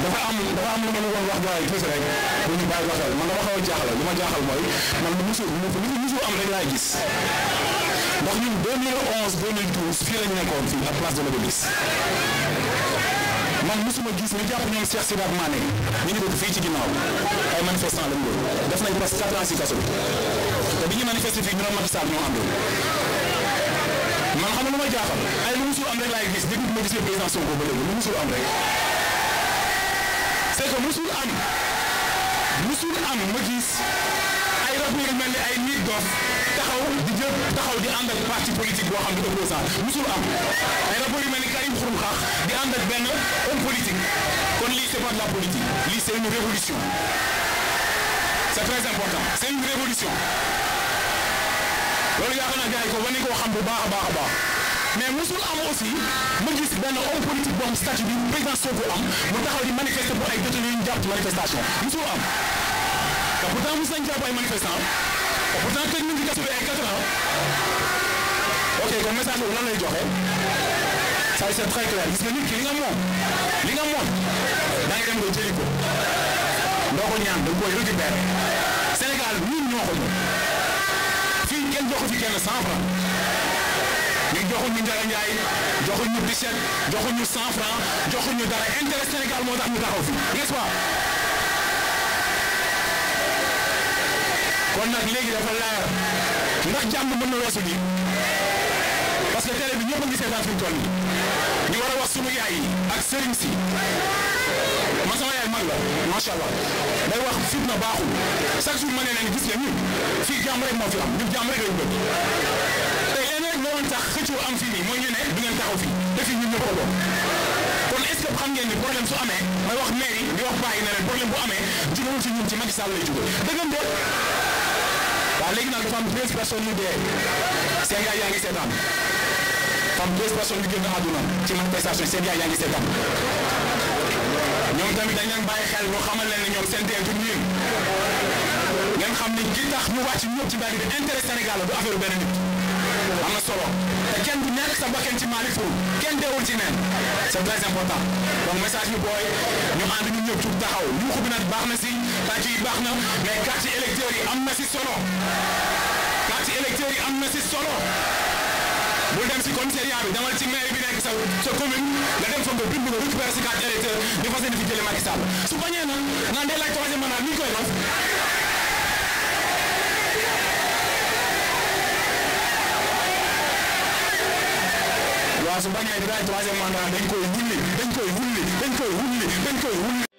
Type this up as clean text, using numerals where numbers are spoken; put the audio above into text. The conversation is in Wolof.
dafa am lu ma doon wax gars yi tuuti rek bu ñu bàyyi waxal man dama xaw a jaaxle li ma jaaxal mooy man musul am rek laay gis ndax ñun 2011 2012 fii la ñu nekkoon fii à place de l'Obélisque man musuma gis ñu jàpp ñoom Cheikh Sidat Mané ñu ngi dëkk fii ci ginnaaw ay manifestants lañ doon def nañ presque 4 ans si kaso bi te bi ñu manifesté fii ñu doon Macky Sall ñoo àndoon man xam nga lu ma jaaxal ay lu musul am rek laay gis depuis ma gisee président Sonko ba léegi lu musul am rek c'est que musul am ma gis ay rapport yu mel ni ay nit dof taxaw di ànd ak parti politique boo xam ne opposant musul am ay rapport yu mel ni Karim Xurum Xax di ànd ak benn homme politique kon lii c'est pas de la politique lii c'est une révolution c'est très important c'est une révolution loolu yaakaar naa gars yi ko war nañ koo xam bu baax a baax a baax mais musul am aussi ma gis benn homme politique boo xam statut bi président Sonko am mu taxaw di manifester pour ay détenus yu ñu jàpp ci manifestation musul am te pourtant mos nañ jàpp ay manifestants te pourtant tëj nañ ci kaso bi ay 4 ans ok kon message boobu lan lay joxe ça c'est très clair gis nga nit ki li nga moom da ngay dem nga jëli ko doo ko ñaan da nga koy récupérer Sénégal ñun ñoo ko moom fii kenn joxu fi kenn 100 francs ñu joxuñu Ndiaga Ndiaye joxuñu Bichette joxuñu 100 francs joxuñu dara intérêt Sénégal moo tax ñu taxaw fi n'est-ce pas kon nag léegi dafa leer ndax jàmm mën na weesu lii parce que télé bi ñëpp a ngi seetaan fi mu toll nii ñu war a wax sunu yaay yi ak sëriñ si man sama yaay mag la macha allah day wax fitna baaxul chaque jour ma ne leen gis nga ñun fii jàmm rek moo fi am ñun jàmm rek lañ bëgg tey leen rek moo tax xëccoo am fii nii mooy ñu ne du ngeen taxaw fii te fii ñun ñëpp a bokk kon est-ce que xam ngeen ni problème su amee may wax mairie di wax bàyyi ne leen problème bu amee jugewul ci ñun ci Macky Sall lay jóge dëggante waaw léegi nag dafa am 13 personnes yu dee seen yaay yaa ngi seetaan dafa am 13 personnes yu génn àdduna ci manifestation seen yaay yaa ngi seetaan ñoom tamit dañ leen bàyyi xel ñu xamal leen ne ñoom seen dee du ñun ngeen xam ni ki tax ñu wàcc ñëpp ci mbedd bi intérêt Sénégal la du affaire benn nit am na solo te kenn du nekk sa bakkan ci Malick Fou kenn deewul ci neen c'est très important donc message bi booy ñu ànd ñu ñëpp tur taxaw yuuxu bi nag baax na si tàcc yi baax na mais carte électeur yi am na si solo carte électeur yi am na si solo bul dem si commissariat bi demal ci maire bi nekk sa commune nga dem fa nga bind nga récupérer si carte électeur di fas yéene fi jëlee Macky Sall su bañee nag naan day laaj troisième mandat ni ñu koy def waaw su bañee di laaj troisième mandat dañ koy wulli